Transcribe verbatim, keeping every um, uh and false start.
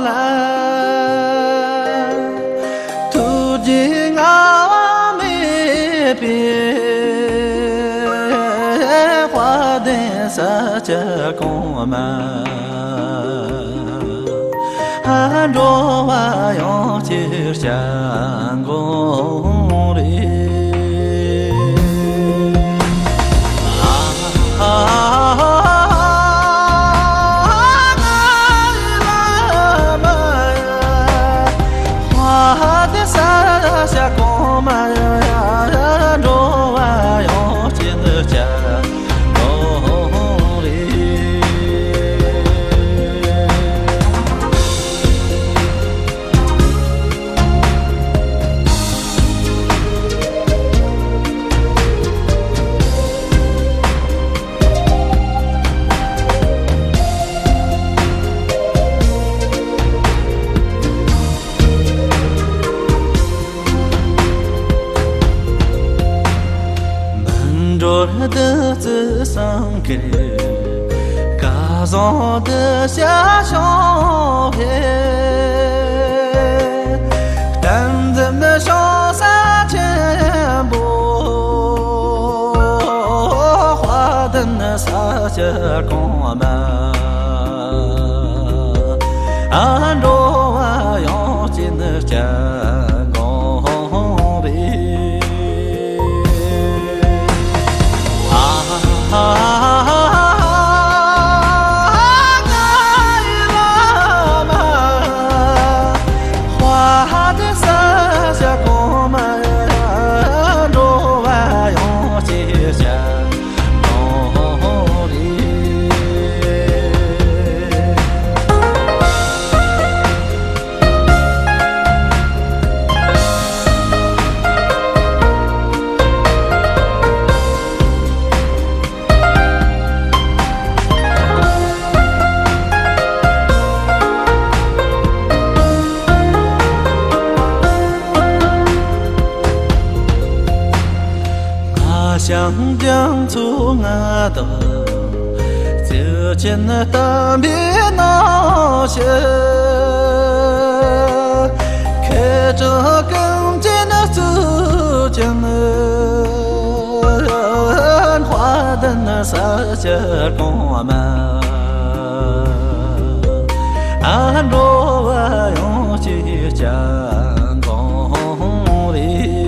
ལ། ཐུགས་རྗེ་དངངས་པ་མེད་པའི་དཔལ་ལྡན་ས་སྐྱ་གོང་མ། འགྲོ་བ་ཡོངས་ཀྱི་སྐྱབས་མགོན་རེད། མི་འགྲོར་བདུད་རྩི་སེང་གེ། སྐལ་བཟང་གདུལ་བྱ་བྱང་ཕྱིར། བསྟན་འཛིན་བྱང་ས་ཆེན་པོ། དཔལ་ལྡན་ས་སྐྱ་གོང་མ། འགྲོ་བ་ཡོངས་ཀྱི་སྐྱབས་མགོན་རེད། ང་ཞང་རྒྱ་མཚོ་ང་དང་། བརྩེ་ཆེན་བསྟན་པའི་ནང་ཞིག་ཁེ་གྲགས་ཀུན་གྱིས་བརྩི་ཅིང་། དཔལ་ལྡན་ས་སྐྱ་གོང་མ། འགྲོ་བ་ཡོངས་ཀྱི་སྐྱབས་མགོན་རེད།